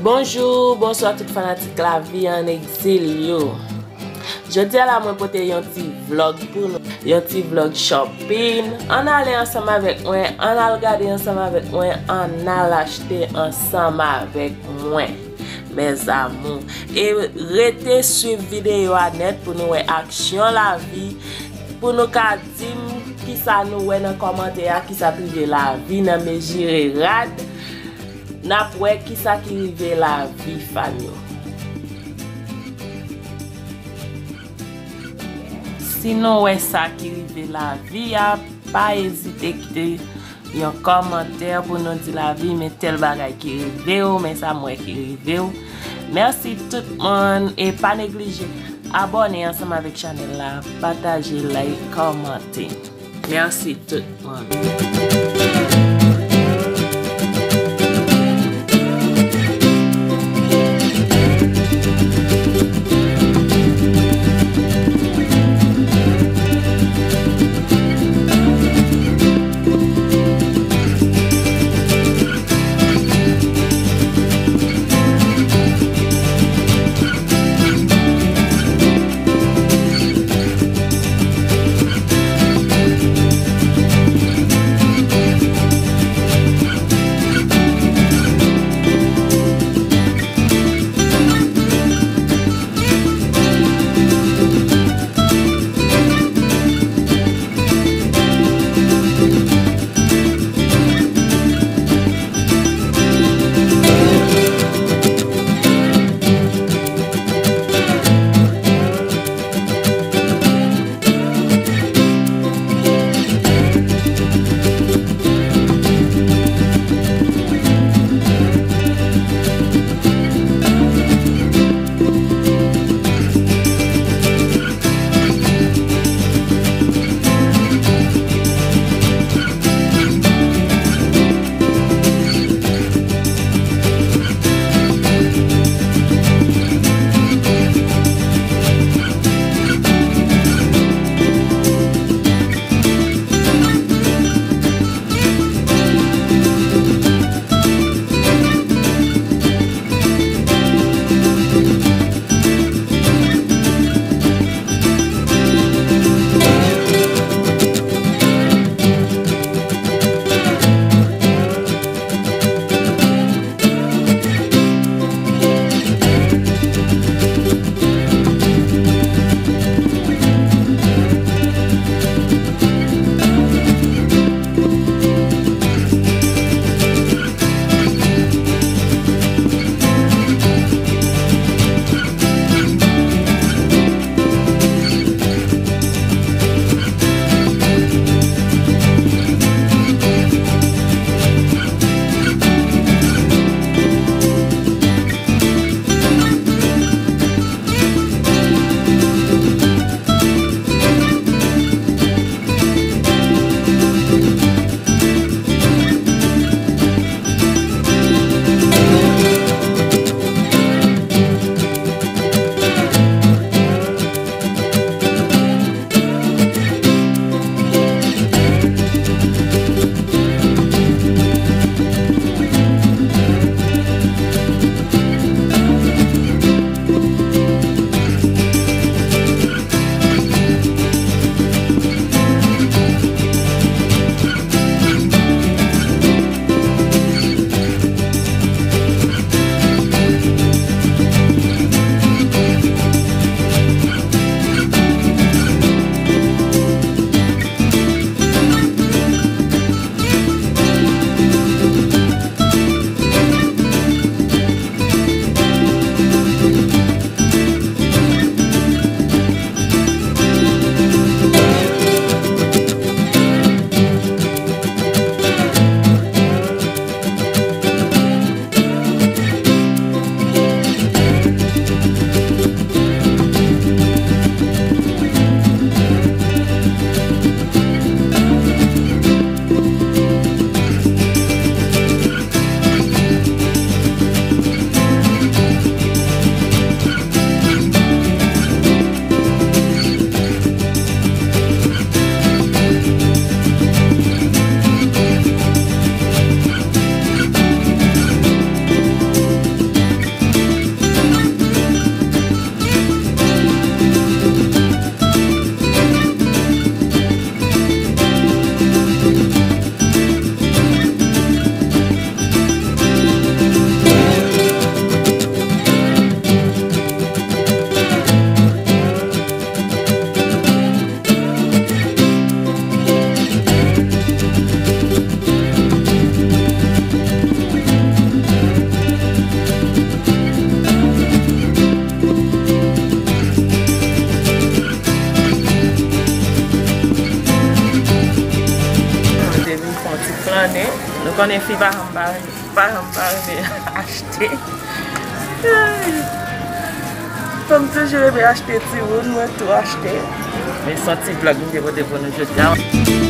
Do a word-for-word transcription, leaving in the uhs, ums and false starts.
Bonjou, bonswa tout fanatik Lavi an Egzil yo. Jodi a la mwen pote yon ti vlog pou nou, yon ti vlog shopping. Ann ale ansanm avèk mwen, ann al gade ansanm avèk mwen, ann al achte ansanm avèk mwen, mes amours. E rete swiv videyo a nèt pou nou wè aksyon Lavi, pou nou ka di m kisa nou wè nan kòmantè a, kisa k rive Lavi nan mezire rad. N ap wè kisa ki rive Lavi, fan yo. Si nou wè sa ki rive Lavi a, pa ezite kite yon kòmantè pou nou di Lavi, men tèl bagay ki rive w, men sa m wè ki rive w. Mèsi tout moun, e pa neglije abòne ansanm avèk chanèl la, pataje, like, kòmante. Mèsi tout moun. Konnen fi pa janm pa renmen, pa janm pa renmen achte. Ay. Fanm toujou renmen achte timoun, mwen tou achte. Men se yon ti vlog m te pote pou nou jodi a.